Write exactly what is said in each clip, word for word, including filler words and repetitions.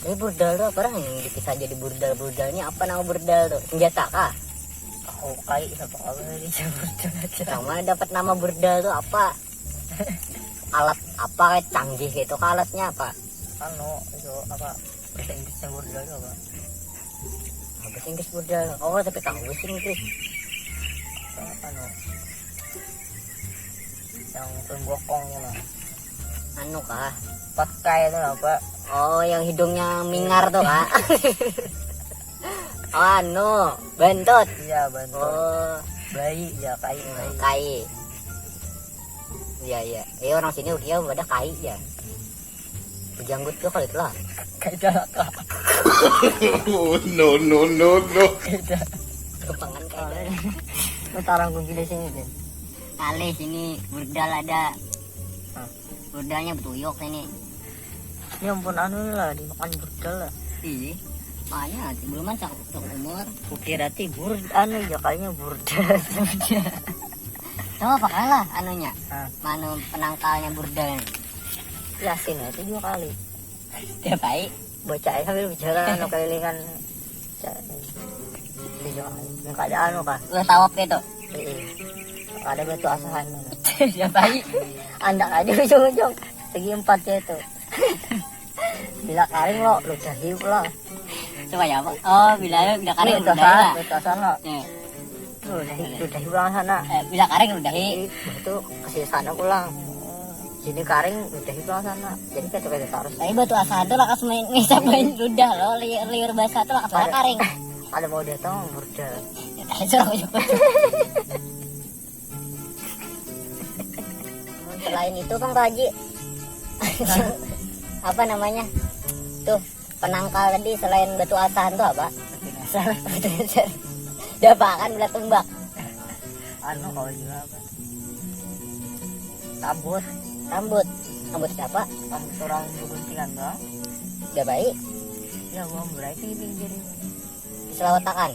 Ini burdal tu apa orang yang dikisah jadi burdal? Burdal ni apa nama burdal tu? Senjata kah? Aku kai siapa kalau ini burdal aja. Yang mana dapat nama burdal tu apa? Alat apa canggih itu kah alatnya apa? Anu itu apa, bahasa Inggrisnya burdal itu apa? Apa sih Inggris burdal? Oh, tapi tahu sih Inggris. Apa, anu yang penggokong gitu. Anu kah? Pakai itu apa? Oh, yang hidungnya mingar tuh kah? Oh, anu, bantut. Iya, bantut. Oh, Bayi ya, kai, bayi. Kai. Iya, iya. Eh, orang sini dia pada kai ya. Bejanggut tuh kalau itulah. Kai dah lah. Oh, no, no, no, no. Kai dah. Gampang kan kai. Lu tarang kunci di sini, Din. Alih sini burdal ada. Hah? Burdalnya betuyuk sini. Ya ampun, anu lah, dimakan burdal lah. Iya. Makanya belum kan cukup umur. Kukira ti bur anu ya, kayaknya burdal. Tahu apa kalah anunya? Hah? Mana penangkalnya burdal? Yasin aja dua kali. Tiap hari. Baca aja sambil bicara, anu, kelilingan. Ca- Ini juga yang kada anu kah? Udah tawaf itu. Iya. Ada batu asahan. Tiap hari. Andak aja ujung-ujung. Segi empat ya itu. Bila karing lo, ludahi pulang. Supaya apa? Oh, bila bila karing Batu udah ya. asahan, batu asahan lo. Ya. Ludahi, ludahi pulang sana. Eh, bila karing udahi. Itu kasih sana pulang. Sini karing, ludahi pulang sana. Jadi kayak itu tarus. Tapi batu asahan tuh lakas main ngisap main ludah loh, liur, liur basah tuh lakas main karing. Ada mau datang burdal. Ya, tadi suruh aku juga. Selain itu Bang Pak Haji, apa namanya? Tuh, penangkal tadi selain batu asahan tuh apa? Udah apa kan udah tumbak. Anu kalau juga apa? Rambut. Rambut. Rambut siapa? Rambut orang beguntingan doang. Udah baik. Ya gua berarti pinggir. Selawatakan.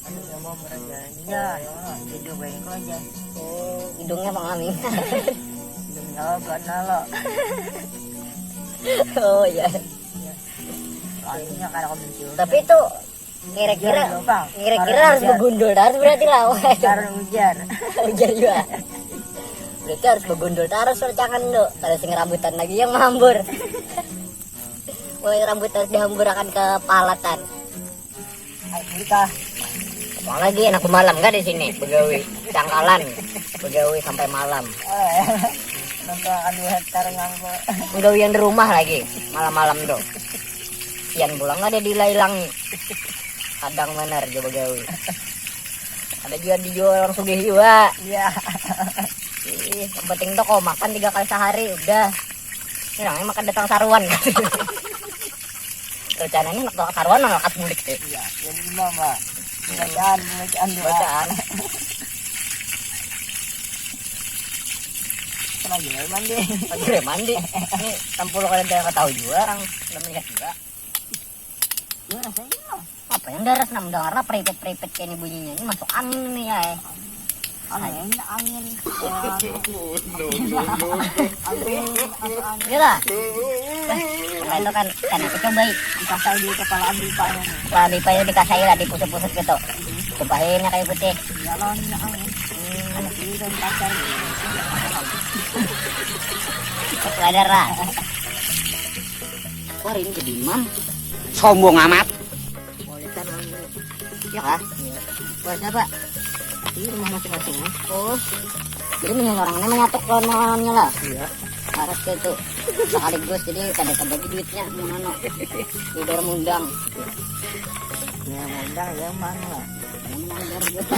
Anu ya mau berjalan. Iya, ya, hidup baik aja. Oh, hidungnya mengaming. Hidungnya buat nalo. Oh ya. Lainnya kada komentar. Tapi itu kira-kira Iya, Bang. Kira-kira harus begundul harus berarti lah. Karena ujar. Ujar juga. Berarti harus begundul terus kalau jangan do. Kalau sing rambutan lagi yang mambur. Mulai rambut harus dihamburakan ke palatan. Ayo kita. Mau lagi enak malam kan di sini begawi cangkalan begawi sampai malam. Eh, nonton aduh hektar ngangko. Begawi yang di rumah lagi malam-malam tuh. Sian pulang ada dilailangi. Kadang benar coba gawi. Ada juga dijual orang sugih juga. Iya. Ih, yang penting toko makan tiga kali sehari udah. Ini orangnya makan datang saruan. Rencananya nak datang saruan nak bulik deh. Iya, jadi lima, Mbak. Bacaan, bacaan doa. Bacaan. Pernah juga mandi. Aduh, mandi. Ini tampul kalau ada yang tahu juga orang udah melihat juga. Ya rasanya mah. Apa yang daras nam dengar lah peripit-peripit kayak ini bunyinya. Ini masuk angin nih ya. Eh. Anginnya angin. No, no, no, no. Angin, masuk angin. Iya lah. Nah, itu kan kan aku cobai. Dikasai di kepala Abi Pak ini. Lah Abi Pak dikasai lah dipusut-pusut gitu. Sumpahin kayu putih. Ya lawan ini angin. Ada di dan pasar. Sadar lah. Wah, ini jadi imam. Sombong amat. Mau lihat kan, Bang? Ya kah? Iya. Buat siapa? Ini rumah masing-masing ya. Oh. Jadi mendingan orangnya menyatu kalau malamnya lah. Iya. Harus kayak itu. Sekaligus jadi kada terbagi duitnya mau nono. Udah mengundang. Ya undang ya mana lah. Yang mengundang gitu.